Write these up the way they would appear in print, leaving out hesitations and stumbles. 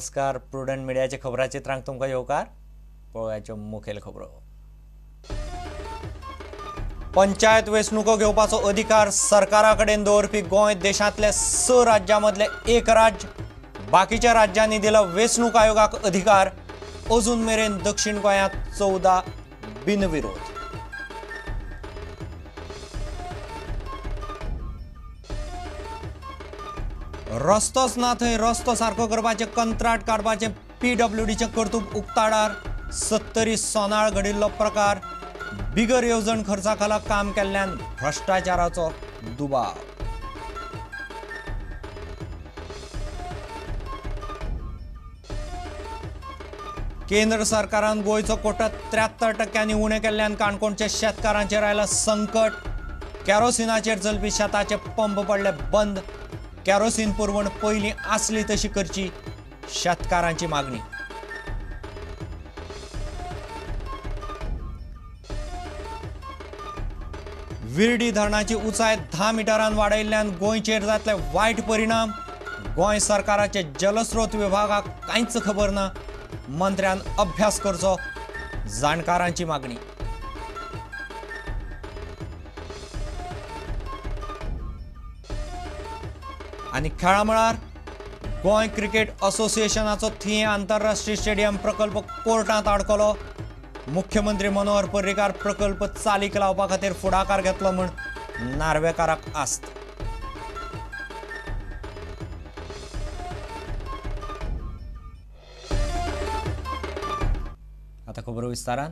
नमस्कार. प्रुडंट मिडियाचे खबराचित्रांक तुमकां येवकार. पळोवयाच्यो मुखेल खबरो. पंचायत वेंचणुको घेवपाचो अधिकार सरकारा कडेन दवरपी गोंय देशांतले 6 राज्यां मदले एक राज्य. बाकीच्या राज्यांनी दिला वेंचणूक आयोगाक अधिकार. अजून मेरेन दक्षिण गोंयांत 14 बिनविरोध. रस्तोच ना थंय रस्तो सारको करपाचें कंत्राट काडपाचें पीडब्ल्यूडीचें कर्तुब उक्ताडार. 70 सोनाळ घडिल्लो प्रकार. बिगर येवजण खर्चा खाला काम केल्ल्यान भ्रश्टाचाराचो दुबाव. केंद्र सरकारान गोंयचो कोटा 73% उणें केल्ल्यान काणकोणच्या शेतकारांचेर आयलां संकट. कॅरोसिनाचेर चलपी शेताचे पंप पडले बंद. कॅरोसिन पुरवण पयलीं आसली तशी करची शेतकारांची मागणी. विर्डी धरणाची उंचाय 10 मिटरान वाडयल्ल्यान गोंयचेर जातले वायट परिणाम. गोंय सरकाराचे जलस्रोत विभागाक कांयच खबर ना. मंत्र्यान अभ्यास करचो, जाणकारांची मागणी. आनी खेळा मळार गोंय क्रिकेट असोसिएशनाचो थिये आंतरराष्ट्रीय स्टेडियम प्रकल्प कोर्टांत आडकलो. मुख्यमंत्री मनोहर पर्रीकार प्रकल्प चालीक लावपा खातीर फुडाकार घेतलो म्हूण नार्वेकाराक आस्त. आतां खबरो विस्तारान.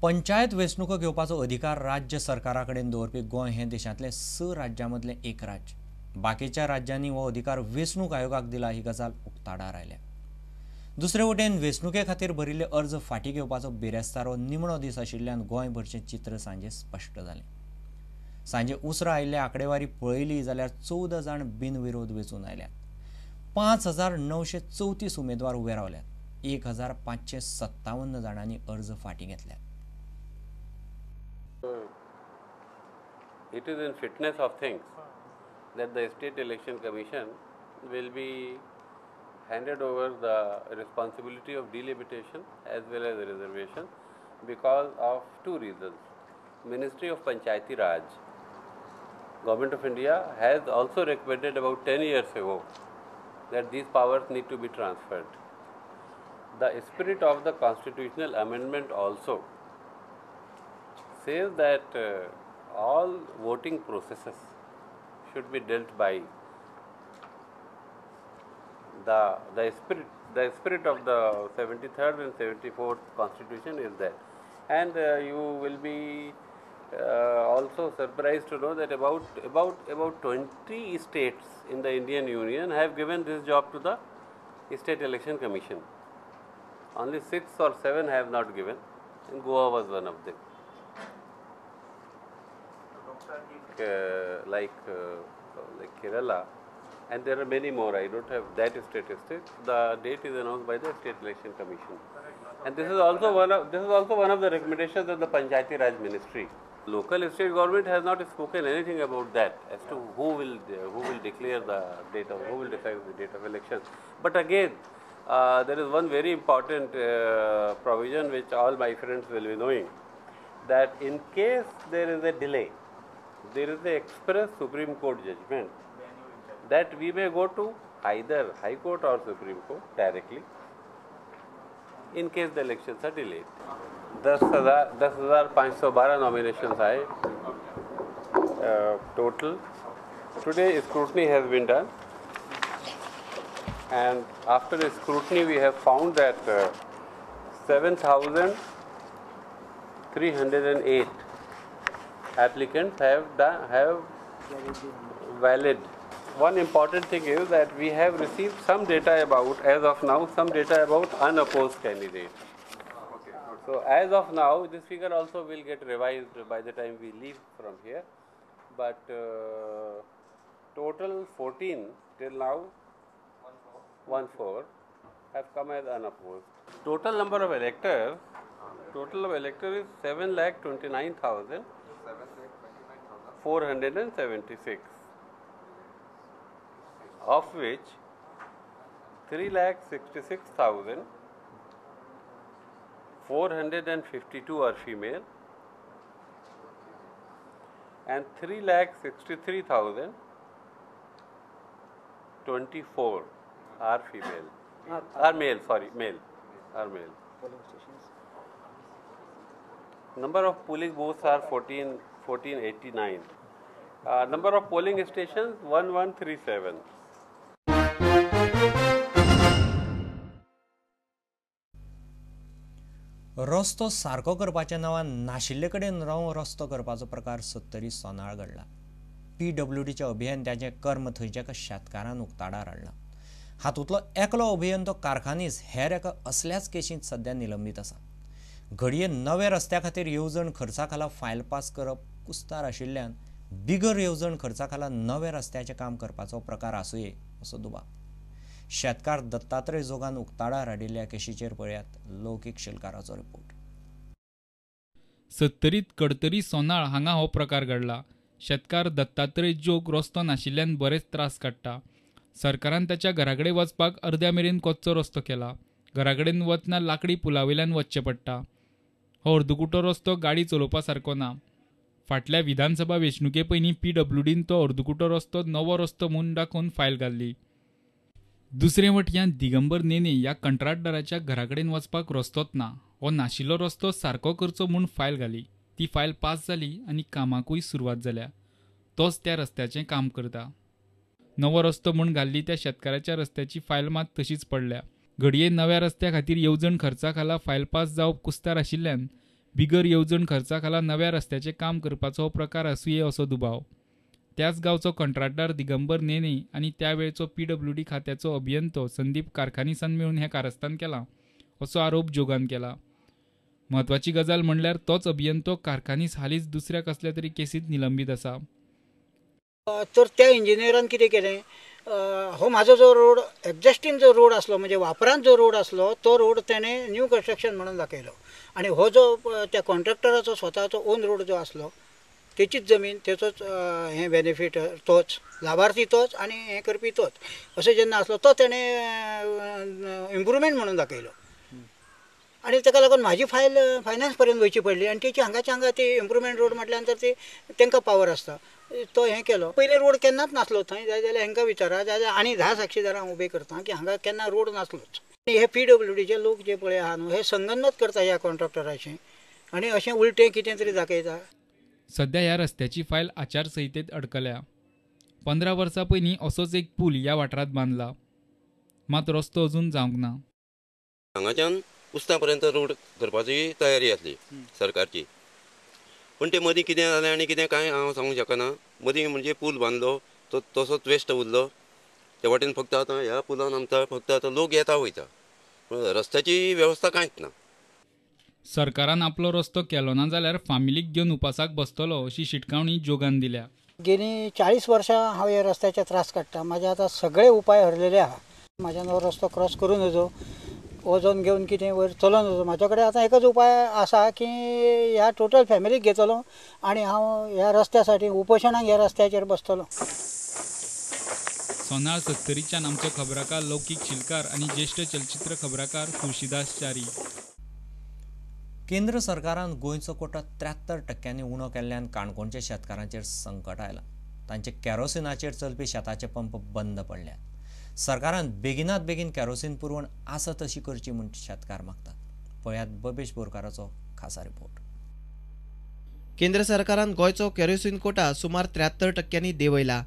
पंचायत वेंचणुको घेवपाचो अधिकार राज्य सरकारा कडेन दवरपी गोंय हें देशांतलें 6 राज्यां मदलें एक राज्य. बाकीच्या राज्यांनी हो अधिकार वेंचणूक आयोगाक दिला ही गजाल उक्ताडार आयल्या. दुसरे वटेन वेंचणुके खातीर भरिल्ले अर्ज फाटीं घेवपाचो बिरेस्तारो निमणो दीस आशिल्ल्यान गोंयभरचें चित्र सांजे स्पश्ट जालें. सांजे उसरां आयिल्ले आंकडेवारी पळयली जाल्यार 14 जाण बिनविरोध वेंचून आयल्यात. 5934 उमेदवार उबे रावल्यात. 1557 जाणांनी अर्ज फाटीं घेतल्यात. It is in fitness of things that the State Election Commission will be handed over the responsibility of delimitation as well as reservation because of two reasons. Ministry of Panchayati Raj, Government of India has also recommended about 10 years ago that these powers need to be transferred. The spirit of the constitutional amendment also says that all voting processes should be dealt by the spirit of the 73rd and 74th Constitution is there. And you will be also surprised to know that about 20 states in the Indian Union have given this job to the State Election Commission. Only 6 or 7 have not given, and Goa was one of them. Like Kerala, and there are many more. I don't have that statistic. The date is announced by the State Election Commission, and this is also one of the recommendations of the Panchayati Raj Ministry. Local state government has not spoken anything about that as to who will declare the date of, who will decide the date of election. But again, there is one very important provision which all my friends will be knowing, that in case there is a delay, there is an express Supreme Court judgment that we may go to either High Court or Supreme Court directly in case the elections are delayed. 10,512 nominations आए total. Today scrutiny has been done, and after the scrutiny we have found that 7,308 applicants have valid. One important thing is that we have received some data about, as of now, some data about unopposed candidates. So as of now, this figure also will get revised by the time we leave from here. But total 14 till now, 14 have come as unopposed. Total number of electors, is 7,29,476, of which 3,66,452 are female and 3,63,024 are female, are male, sorry, male, are male. Number of polling booths are 1489. Number of polling stations 1137. रस्तो सारको करपाच्या नांवान नाशिल्ले कडेन राव रस्तो करपाचो प्रकार सत्तरी सोनाळ घडला. पीडब्ल्यूडीच्या अभियंत्याचें कर्म थंयच्या एका शेतकारान उक्ताडार हाडलां. हातूंतलो एकलो अभियंतो कारखानीस हेर एका असल्याच केशींत सद्या निलंबीत आसा. घडये नव्या रस्त्या खातीर येवजण खर्चा खाला फायल पास करप कुस्तार आशिल्ल्यान बिगर येवजण खर्चा खाला नव्या रस्त्याचें काम करपाचो प्रकार आसुये असो दुबाव. शेतकार दत्तात्रय जोगान उक्ताडार हाडिल्ल्या केशीचेर पळयात लौकीक शेलकाराचो रिपोर्ट. सत्तरीत कडतरी सोनाळ हांगा हो प्रकार घडला. शेतकार दत्तात्रय जोग रस्तो नाशिल्ल्यान बरेच त्रास काडटा. सरकारान ताच्या घरा कडेन वचपाक अर्द्या मेरेन कच्चो रस्तो केला. घरा कडेन वतना लाकडी पुला वयल्यान वचचें पडटा. हो अर्दकुटो रस्तो गाडी चलोवपा सारको ना. फाटल्या विधानसभा वेंचणुके पयलीं पीडब्ल्यूडीन तो अर्दकुटो रस्तो नवो रस्तो म्हूण दाखोवन फायल घाल्ली. दुसरे वटयान दिगंबर नेने ह्या कंत्राटदाराच्या घरा कडेन वचपाक रस्तोच ना. हो नाशिल्लो रस्तो सारको करचो म्हूण फायल घाली. ती फायल पास जाली आनी कामाकूय सुरवात जाल्या. तोच त्या रस्त्याचें काम करता. नवो रस्तो म्हूण घाल्ली त्या शेतकाराच्या रस्त्याची फायल मात तशीच पडल्या. घडये नव्या रस्त्या खातीर येवजण खर्चा खाला फायल पास जावप कुस्तार आशिल्ल्यान बिगर येवजण खर्चा खाला नव्या रस्त्याचें काम करपाचो हो प्रकार आसुये असो दुबाव. त्याच गांवचो कंत्राटदार दिगंबर नेने आनी त्या वेळचो पीडब्ल्यूडी खात्याचो अभियंतो संदीप कारखानीसान मेळून हें कारस्थान केलां असो आरोप जोगान केला. म्हत्वाची गजाल म्हणल्यार तोच अभियंतो कारखानीस हालींच दुसऱ्या कसल्या तरी केसींत निलंबीत आसा. तर त्या इंजिनियरान कितें केलें, हो म्हाजो जो रोड एक्झिस्टींग जो रोड आसलो म्हणजे वापरांत जो रोड आसलो तो रोड तेणें न्यू कन्स्ट्रक्शन म्हणून दाखयलो आनी हो जो त्या कॉन्ट्रॅक्टराचो स्वताचो ओन रोड जो आसलो तेचीच जमीन तेचोच हें बेनिफीट तोच लाभार्थी तोच आनी हें करपी तोच अशें जेन्ना आसलो तो तेणें इम्प्रुवमेंट म्हणून दाखयलो आनी ताका लागून म्हाजी फायल फायनान्स पर्यंत वयची पडली आनी तेची हांगाच्या हांगा ती इम्प्रुवमेंट रोड म्हटल्या नंतर ती तांकां पावर आसता तो हें केलो. पयलीं रोड केन्नाच नासलो थंय, जाय जाल्यार हांकां विचारा, जाय जाल्यार आनी 10 साक्षीदारां उबे करता की हांगा केन्ना रोड नासलोच. हे पीडब्ल्यूडीचे लोक जे पळय आहा न्हू हे संगनमत करता ह्या कॉन्ट्रॅक्टराचें आनी अशें उलटें कितें तरी दाखयता. सध्या ह्या रस्त्याची फायल आचारसंहितेत अडकल्या. 15 वर्सां पयलीं असोच एक पूल ह्या वाठारांत बांदला, मात रस्तो अजून जावंक ना. हांगाच्यान उस्ता पर्यंत रोड करपाची तयारी आसली सरकारची, पूण ते मदीं कितें जालें आनी कितें कांय हांव सांगूंक शकना. मदीं म्हणजे पूल बांदलो तो तसोच वेस्ट उरलो. ते वाटेन फक्त आतां ह्या पुलान आमकां फक्त आतां लोक येता वयता, पूण रस्त्याची वेवस्था कांयच ना. सरकारान आपलो रस्तो केलो ना जाल्यार फामिलीक घेवन उपासाक बसतलो अशी शिटकावणी जोगान दिल्या. गेली 40 वर्सां हांव ह्या रस्त्याचे त्रास काडटा. म्हाजे आतां सगळे उपाय हरलेले आहा. म्हाज्यान हो रस्तो क्रॉस करूं नजो, वजन घेवन कितें वयर चलोन वचो. म्हाज्या कडेन आतां एकच उपाय आसा की ह्या टोटल फॅमिलीक घेतलो आनी हांव ह्या रस्त्या साठी उपोशणाक ह्या रस्त्याचेर बसतलो. सोनाळ सत्तरीच्यान आमचो खबराकार लौकीक शिलकार आनी ज्येश्ठ चलचित्र खबराकार तुळशीदास च्यारी. केंद्र सरकारान गोंयचो कोटा 73% उणो केल्ल्यान काणकोणच्या शेतकारांचेर संकट आयलां. तांचे कॅरोसिनाचेर चलपी शेताचे पंप बंद पडल्यात. सरकारान बेगिनात बेगीन कॅरोसिन पुरवण आसा तशी करची म्हूण शेतकार मागतात. पळयात बबेश बोरकाराचो खासा रिपोर्ट. केंद्र सरकारान गोंयचो कॅरोसिन कोटा सुमार 73% देंवयला,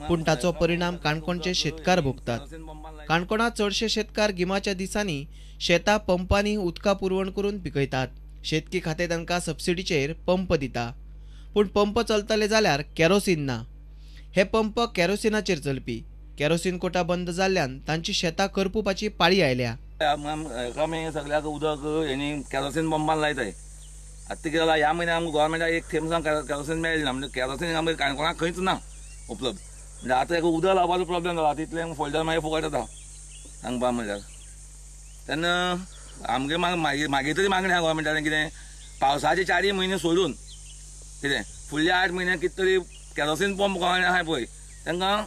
पूण ताचो परिणाम काणकोणचे शेतकार भोगतात. काणकोणांत चडशे शेतकार गिमाच्या दिसांनी शेतां पंपांनी उदका पुरवण करून पिकयतात. शेतकी खातें तांकां सबसिडीचेर पंप दिता, पूण पंप चलतले जाल्यार कॅरोसिन ना. हे पंप कॅरोसिनाचेर चलपी. कॅरोसिन कोटा बंद जाल्ल्यान तांची शेतां करपुपाची पाळी आयल्या. कमी सगळ्याक उदक हेणी कॅरोसिन पंपान लायताय. आतां कितें जालां, ह्या म्हयन्याक आमकां गोवोरमेंटाक एक थेंब सावन कॅरोसिन मेळ्ळें ना. म्हणजे कॅरोसिन आमकां काणकोणाक खंयच ना उपलब्ध. म्हणजे आतां एक उदक लावपाचो प्रोब्लेम जाला. तितलें फोल्डर मागीर फुकट जाता सांगपा म्हणल्यार. तेन्ना आमगे मागीर तरी मागणी आहा गोवोरमेंटान कितें पावसाचे 4 म्हयने सोडून कितें फुडले 8 म्हयने कितें तरी कॅरोसिन पंप कोण आहा पळय तांकां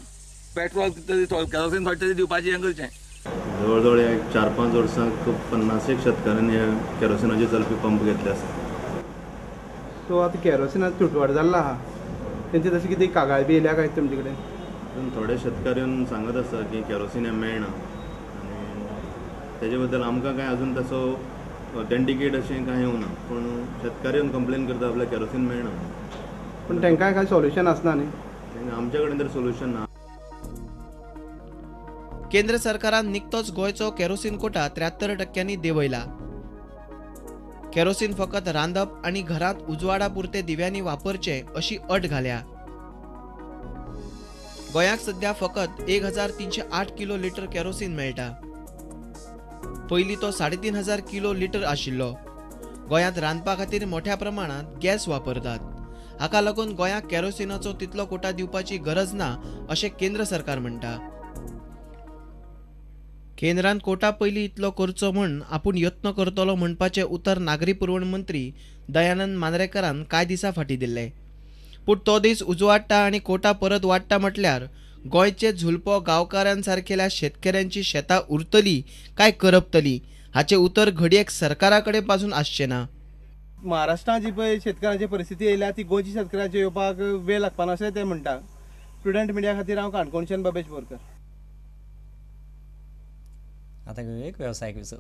पेट्रोल कितें तरी कॅरोसिन थोडें तरी दिवपाचें हें करचें. जवळ जवळ 4-5 वर्सांक 50 शेतकारांनी हे केरोसिनाचेर चलपी पंप घेतले आसा. सो आतां केरोसिनाचो तुटवडो जाल्लो आहा, तेंचे तशें कितें कागाळ बी येयल्या काय तुमचे कडेन? अजून थोडे शेतकार येवन सांगत आसा की केरोसीन हें मेळना आनी तेजे बद्दल आमकां कांय अजून तसो ऑथेंटिकेट अशें कांय येवना, पूण शेतकार येवन कंप्लेन करता आपल्याक केरोसीन मेळना. पूण तांकांय कांय सोल्युशन आसना न्ही? आमच्या कडेन तर सोल्युशन ना. केंद्र सरकारान निकतोच गोंयचो केरोसीन कोटा 73% देंवयला. केरोसीन फकत रांदप आनी घरांत उजवाडा पुरते दिव्यांनी वापरचे अशी अट घाल्या. गोंयाक सध्या फकत 1308 किलो लिटर केरोसीन मेळटा. पयलीं तो 3500 किलो लिटर आशिल्लो. गोंयांत रांदपा खातीर मोठ्या प्रमाणांत गॅस वापरतात. हाका लागून गोंयाक केरोसिनाचो तितलो कोटा दिवपाची गरज ना अशें केंद्र सरकार म्हणटा. केंद्रान कोटा पयलीं इतलो करचो म्हूण आपूण यत्न करतलो म्हणपाचें उतर नागरी पुरवण मंत्री दयानंद मांद्रेकरान कांय दिसां फाटीं दिल्लें. पूण तो दीस उजवाडटा आनी कोटा परत वाडटा म्हटल्यार गोंयचे झुलपो गांवकारांसारकेल्या शेतकऱ्यांची शेतां उरतली काय करपतली हाचें उतर घडयेक सरकारा कडेन पासून आसचें ना. महाराष्ट्रांत जी पळय शेतकारांची परिस्थिती येयल्या ती गोंयची शेतकऱ्यांची येवपाक वेळ लागपाना अशें ते म्हणटा. प्रुडंट मिडिया खातीर हांव काणकोणच्यान बबेश बोरकर. आतां घेवया एक वेवसायीक विसव.